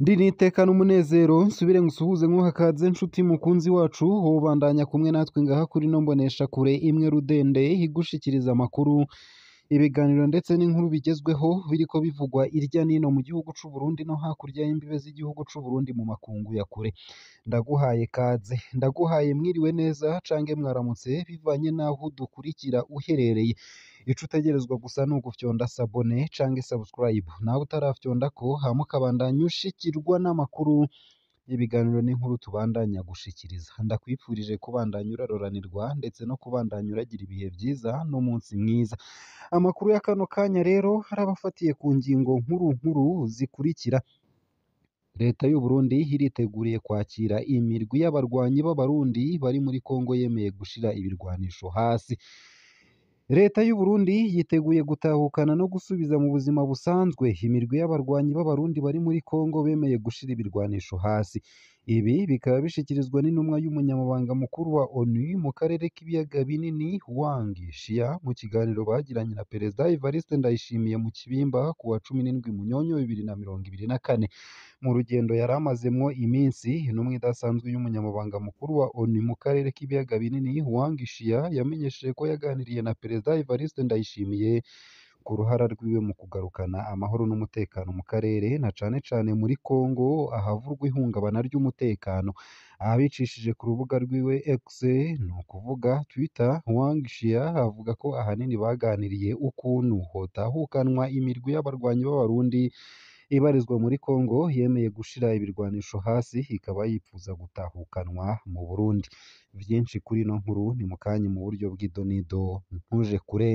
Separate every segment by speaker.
Speaker 1: Ndi niteka n'umunezero nsubire ngusuhuze nkuhakaze nshuti mukunzi wacu wobandanya kumwe natwe ngaha kuri no mbonesha kure imwe rudende igushikiriza amakuru, ibiganiro ndetse n'inkuru bigezweho biriko bivugwa irya nino mu gihugu c'u Burundi no hakurya y'imbibe z'igihugu c'u Burundi mu makungu ya kure. Ndaguhaye kaze, ndaguhaye mwiriwe neza cange mwaramutse bivanye n'aho udukurikira uherereye. Ico utegerezwa gusa ni ugufyonda sabone cange subscribe, nawe utarafyondako hama ukabandanya ushikirwa n'amakuru, ibiganiro n'inkuru tubandanya gushikiriza. Ndakwifurije kubandanya uraroranirwa ndetse no kubandanya uragira ibihe vyiza n'umunsi mwiza. Amakuru ya kano kanya rero harabafatiye ku ngingo nkuru nkuru zikurikira: Leta y'u Burundi iriteguriye kwakira imirwi y'abarwanyi b'Abarundi bari muri Kongo yemeye gushira ibirwanisho hasi. Leta y'u Burundi yiteguye gutahukana no gusubiza mu buzima busanzwe imirwi y'abarwanyi b'Abarundi bari muri Kongo bemeye gushira ibirwanisho hasi. Ibi bikaba bishikirizwa n'intumwa y'umunyamabanga mukuru wa ONU mu karere k'ibiyaga binini Wang Xia mu kiganiro bagiranye na Perezida Evariste Ndayishimiye mu Kibimba ku wa 17 Munyonyo 2024. Mu rugendo yari amazemwo iminsi, intumwa idasanzwe y'umunyamabanga mukuru wa ONU mu karere k'ibiyaga binini Wang Xia yamenyesheje ko yaganiriye na Perezida Evariste Ndayishimiye ku ruhara rwiwe mu kugarukana amahoro n'umutekano mu karere na cane cane muri Kongo ahavurwa ihungabana ry'umutekano. Abicishije ku rubuga rwiwe X, ni ukuvuga Twitter, Wang Xia avuga ko ahanini baganiriye ukuntu hotahukanwa imirwi y'abarwanyi b'Abarundi ibarizwa muri Kongo yemeye gushira ibirwanisho hasi ikaba yipfuza gutahukanwa mu Burundi. Vyinshi kuri ino nkuru ni mukanya mu buryo bw'idonido, ntuje kure.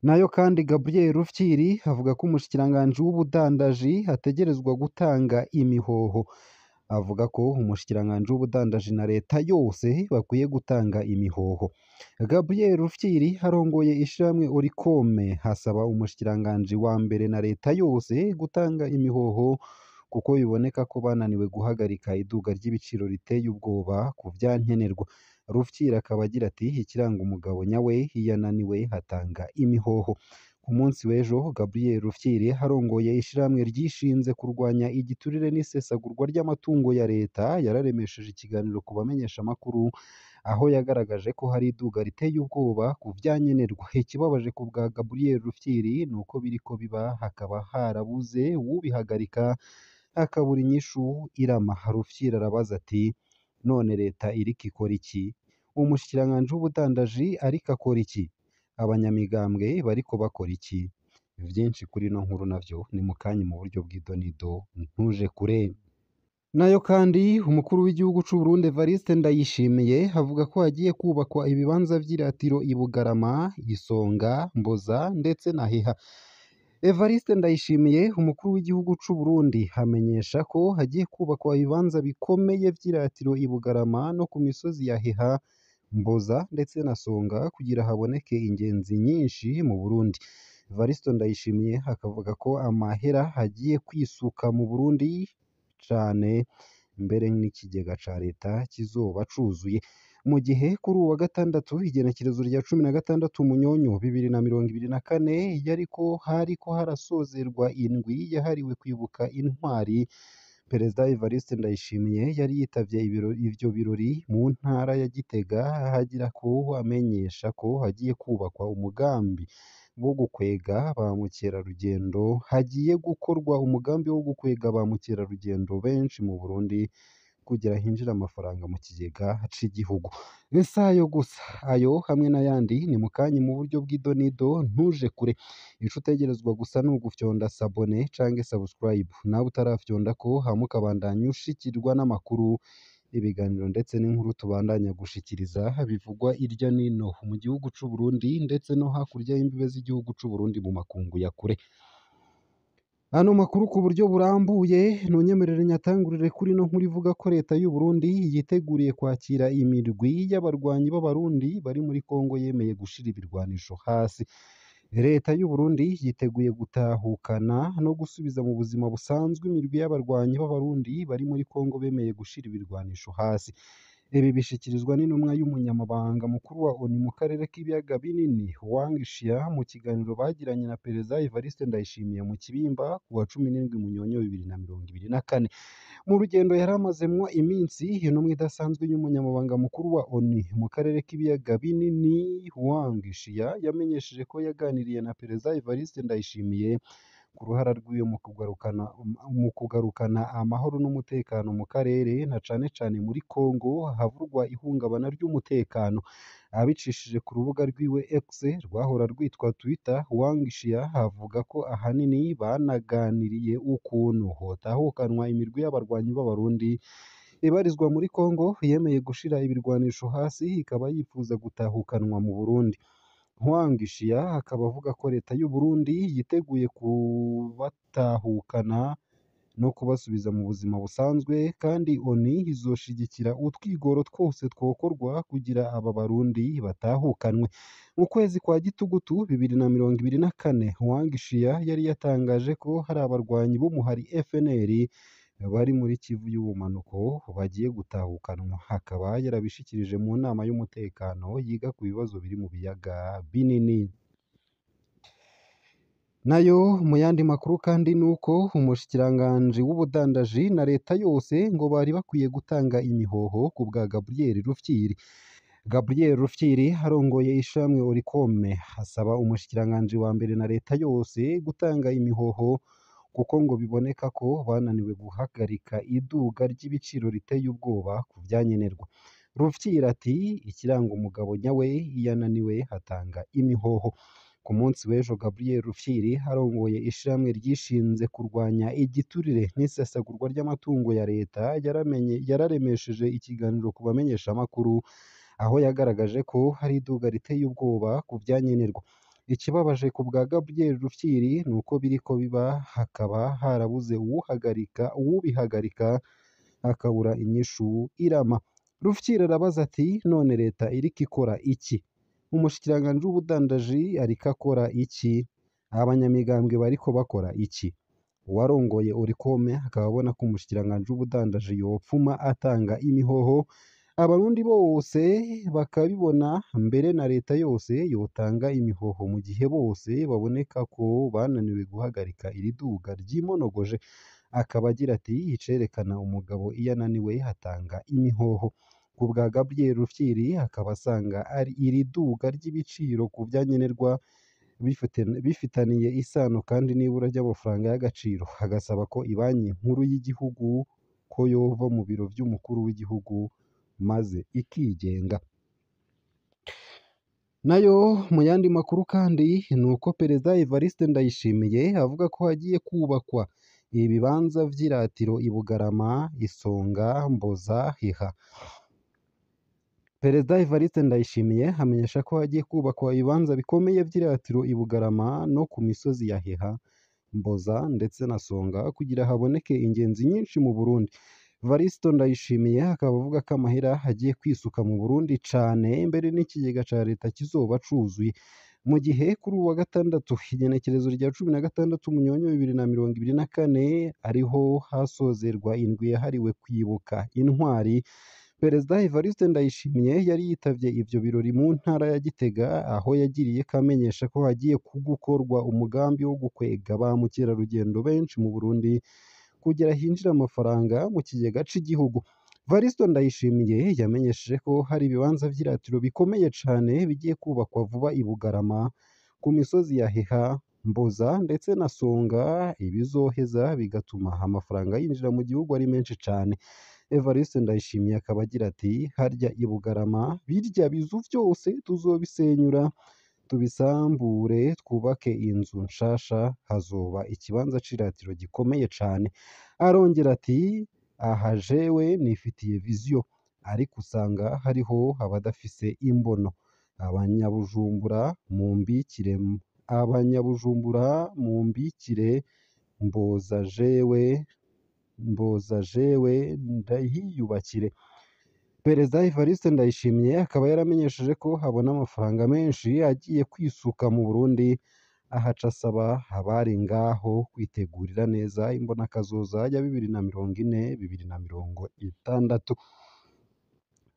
Speaker 1: Nayo kandi Gabriel Rufyiri avuga ko umushikiranganji w'ubudandaji ategerezwa gutanga imihoho. Avuga ko umushikiranganji w'ubudandaji na leta yose bakwiye gutanga imihoho. Gabriel Rufyiri arongoye ishirahamwe Orikome asaba umushikiranganji wa mbere na leta yose gutanga imihoho kuko biboneka ko bananiwe guhagarika iduga ry'ibiciro riteye ubwoba ku vyankenerwa. Rufyiri akaba agira ati ikiranga umugabo nyawe iyo ananiwe atanga imihoho. Ku munsi w'ejo Gabriel Rufyiri arongoye ishirahamwe ryishinze kurwanya igiturire n'isesagurwa ry'amatungo ya leta yararemesheje ikiganiro ku bamenyeshamakuru aho yagaragaje ko hari iduga riteye ubwoba ku vyankenerwa. Ikibabaje ku bwa Gabriel Rufyiri ni uko biriko biba hakaba harabuze uwubihagarika hakabura inyishu irama. Rufyiri arabaza ati none leta iriko ikora iki? Umushikiranganji w'ubudandaji ariko akora iki? Abanyamigambwe bariko bakora iki? Vyinshi kuri ino nkuru navyo ni mukanya mu buryo bw'idonido, ntuje kure. Nayo kandi umukuru w'igihugu c'u Burundi Evariste Ndayishimiye avuga ko hagiye kubakwa ibibanza vy'iratiro i Bugarama, Isonga, Mboza ndetse na Heha. Evariste Ndayishimiye umukuru w'igihugu c'u Burundi amenyesha ko hagiye kubakwa ibibanza bikomeye vy'iratiro i Bugarama no ku misozi ya Heha, Mboza ndetse na Songa kugira haboneke ingenzi nyinshi mu Burundi. Evariste Ndayishimiye akavuga ko amahera agiye kwisuka mu Burundi cane mbere n'ikigega ca leta kizoba cuzuye. Mu gihe kuri uwu wa gatandatu igenekerezo rya 16 Munyonyo 2024 yariko hariko harasozerwa indwi yahariwe kwibuka intwari, Perezida Evariste Ndayishimiye yari yitavye ivyo birori mu ntara ya Gitega ahagira ko amenyesha ko hagiye kubakwa umugambi wo gukwega ba mukerarugendo, hagiye gukorwa umugambi wo gukwega ba mukerarugendo benshi mu Burundi kugira hinjire amafaranga mu kigega c'igihugu. Si ayo gusa, ayo hamwe n'ayandi ni mukanya mu buryo bw'idonido, ntuje kure. Ico utegerezwa gusa ni ugufyonda sabone cange subscribe, nawe utarafyondako hama ukabandanya ushikirwa n'amakuru, ibiganiro ndetse n'inkuru tubandanya gushikiriza bivugwa irya nino mu gihugu c'u Burundi ndetse no hakurya y'imbibe z'igihugu c'u Burundi mu makungu ya kure. Ano makuru ku buryo burambuye ntunyemerere nyatangurire kuri ino nkuru ivuga ko leta y'u Burundi yiteguriye kwakira imirwi y'abarwanyi b'Abarundi bari muri Kongo yemeye gushira ibirwanisho hasi. Leta y'u Burundi yiteguye gutahukana no gusubiza mu buzima busanzwe imirwi y'abarwanyi b'Abarundi bari muri Kongo bemeye gushira ibirwanisho hasi. Ibi bishikirizwa n'intumwa y'umunyamabanga mukuru wa ONU mu karere k'ibiyaga binini Wang Xia mu kiganiro bagiranye na Perezida Evariste Ndayishimiye mu Kibimba ku wa 17 Munyonyo 2024. Mu rugendo yari amazemwo iminsi, intumwa idasanzwe y'umunyamabanga mukuru wa ONU mu karere k'ibiyaga binini Wang Xia yamenyesheje ko yaganiriye na Perezida Evariste Ndayishimiye ku ruhara rwiwe mu kugarukana amahoro n'umutekano mu karere na cane cane muri Congo havurwa ihungabana ry'umutekano. Abicishije ku rubuga rwiwe X rwahora rwitwa Twitter, Wang Xia avuga ko ahanini banaganiriye ukuntu hotahukanwa imirwi y'abarwanyi b'Abarundi ibarizwa muri Congo yemeye gushira ibirwanisho hasi ikaba yifuza gutahukanwa mu Burundi. Wang Xia akaba avuga ko leta y'u Burundi yiteguye kubatahukana no kubasubiza mu buzima busanzwe, kandi ONU izoshigikira utwigoro twose twokorwa kugira aba Barundi batahukanwe. Mu kwezi kwa Gitugutu 2024, Wang Xia yari yatangaje ko hari abarwanyi b'umuhari FNL bari muri Kivu y'ubumanuko bagiye gutahukanwa, akaba yarabishikirije mu nama y'umutekano yiga ku bibazo biri mu biyaga binini. Nayo mu yandi makuru kandi nuko umushikiranganji w'ubudandaji na leta yose ngo bari bakwiye gutanga imihoho ku bwa Gabriel Rufyiri. Gabriel Rufyiri arongoye ishamwe Orikome asaba umushikiranganji wa mbere na leta yose gutanga imihoho kuko ngo biboneka ko bananiwe guhagarika iduga ry'ibiciro riteye ubwoba ku vyankenerwa. Rufyiri ati ikiranga umugabo nyawe iyo ananiwe atanga imihoho. Ku munsi w'ejo Gabriel Rufyiri arongoye ishirahamwe ryishinze kurwanya igiturire n'isesagurwa ry'amatungo ya leta yararemesheje ikiganiro ku bamenyeshamakuru aho yagaragaje ko hari iduga riteye ubwoba ku vyankenerwa. Ikibabaje ku bwa Gabriel Rufyiri ni uko biriko biba hakaba harabuze uwubihagarika akabura inyishu irama. Rufyiri arabaza ati none leta iriko ikora iki? Umushikiranganji w'ubudandaji ariko akora iki? Abanyamigambwe bariko bakora iki? Uwarongoye Orikome akaba abona ko umushikiranganji w'ubudandaji yopfuma atanga imihoho abarundi bose bakabibona, mbere na leta yose yotanga imihoho mu gihe bose baboneka ko bananiwe guhagarika iri duga ryimonogoje. Akaba agira ati icerekana umugabo iyo ananiwe atanga imihoho. Ku bwa Gabriel Rufyiri akaba asanga ari iri duga ry'ibiciro ku vyankenerwa bifitaniye isano kandi n'ibura ry'amafaranga y'agaciro, agasaba ko ibanki nkuru y'igihugu ko yova mu biro vy'umukuru w'igihugu maze ikigenga. Nayo mu yandi makuru kandi ni uko Perezida Evariste Ndayishimiye avuga ko hagiye kubakwa ibibanza vy'iratiro i Bugarama, Isonga, Mboza, Heha. Perezida Evariste Ndayishimiye amenyesha ko hagiye kubakwa ibibanza bikomeye vy'iratiro i Bugarama no ku misozi ya Heha, Mboza ndetse na Songa kugira haboneke ingenzi nyinshi mu Burundi. Varisto Ndayishimiye akaba avuga ko amahera agiye kwisuka mu Burundi cane mbere n'ikigega ca leta kizoba cuzuye. Mu gihe kuri uwa gatandatu igenekerezo rya 16 Munyonyo 2024 ariho hasozerwa indwi yahariwe kwibuka intwari, Perezida Evariste Ndayishimiye yari yitavye ivyo birori mu ntara ya Gitega aho yagiriye ko amenyesha ko hagiye gukorwa umugambi wo gukwega ba mukerarugendo benshi mu Burundi kugira hinjire amafaranga mu kigega c'igihugu. Varisto Ndayishimiye yamenyesheje ko hari ibibanza vy'iratiro bikomeye cane bigiye kubakwa vuba i Bugarama, ku misozi ya Heha, Mboza ndetse na Songa, ibizoheza bigatuma amafaranga yinjira mu gihugu ari menshi cane. Evariste Ndayishimiye akaba agira ati harya i Bugarama birya bizu vyose tuzobisenyura tubisambure twubake inzu nshasha, hazoba ikibanza c'iratiro gikomeye cane. Arongera ati aha jewe nifitiye vision, ariko usanga hariho abadafise imbono. Abanyabujumbura mumbikire mboza jewe ndahiyubakire. Perezida Evariste Ndayishimiye akaba yaramenyesheje ko habona amafaranga menshi agiye kwisuka mu Burundi, ahaca asaba abari ngaho kwitegurira neza imbonakazoza ya 2040 2060.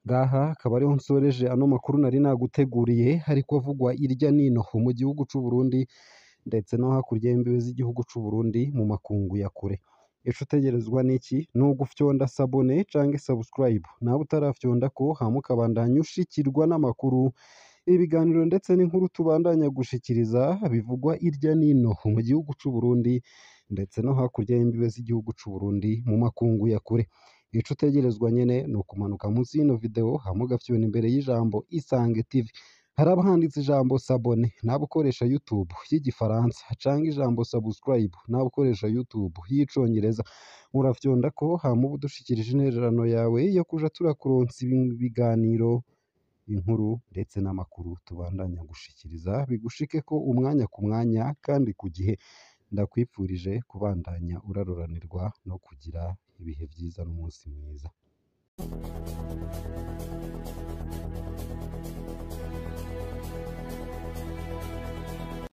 Speaker 1: Ngaha akaba ariho nsoreje ano makuru nari naguteguriye ariko avugwa irya nino mu gihugu c'u Burundi ndetse no hakurya y'imbibe z'igihugu c'u Burundi mu makungu ya kure. Ico utegerezwa n'iki? Ni ugufyonda sabone canke subscribe, nawe utarafyondako hama ukabandanya ushikirwa n'amakuru, ibiganiro ndetse n'inkuru tubandanya gushikiriza bivugwa irya nino mu gihugu c'u Burundi ndetse no hakurya y'imbibe z'igihugu c'u Burundi mu makungu ya kure. Ico utegerezwa nyene ni ukumanuka munsi y'ino video hama ugafyonda imbere y'ijambo Isange TV. Haraba handitse ijambo sabone nawe ukoresha YouTube y'igifaransa canke ijambo subscribe nawe ukoresha YouTube y'icongereza. Urafyondako hama uba udushikirije intererano yawe yo kuja turakuronsa ibiganiro, inkuru ndetse n'amakuru tubandanya gushikiriza bigushikeko umwanya ku mwanya kandi ku gihe. Ndakwifurije kubandanya uraroranirwa no kugira ibihe vyiza n'umunsi mwiza.